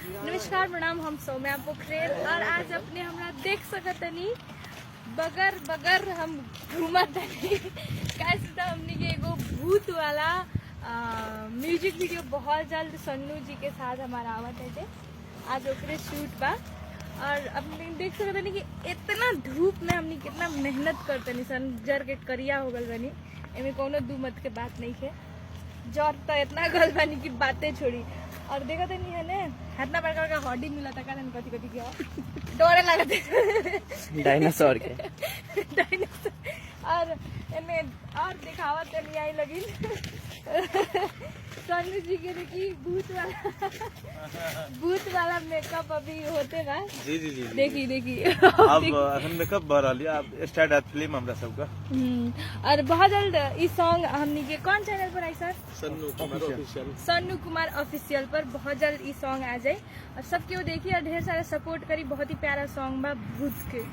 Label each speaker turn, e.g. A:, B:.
A: नमस्कार, प्रणाम। हम सौम्या पोखरेल और आज अपने हमरा देख सकतनी, बगर बगर हम घूमतनी। कैसे तो हमनी के एगो भूत वाला म्यूजिक वीडियो बहुत जल्द सन्नू जी के साथ हमारा आवत है। आज ओकरे शूट बा और अपने देख सकतनी कि इतना धूप में हमनी कितना मेहनत करतनी सन। जर के करिया हो गल बनी, एमे कोनो दू मत के बात नहीं है। जर तो इतना गल बानी कि बातें छोड़ी। और देखा तो नहीं है ने, इतना बड़का बड़का हड्डी मिला था, कारण कथी कथी के डरे लागत।
B: डायनासोर के।
A: डायनासोर। और एमे और दिखावत तनी आई लगिन सन्नू जी के। देखी, भूत वाला मेकअप अभी होते बा।
C: जी जी जी जी।
A: देखी देखी।
C: अब अखन मेकअप भऽ रहल यऽ, आब स्टार्ट हैत फिल्म हमरा सबके।
A: और बहुत जल्द ई सॉन्ग हमनी के कौन चैनल पर आई sir?
C: Sannu Kumar official.
A: Sannu Kumar official पर बहुत जल्द ई सॉन्ग आ जाए और सब केहू देखी और ढेर सारा सपोर्ट करी। बहुत ही प्यारा सॉन्ग बा भूत के।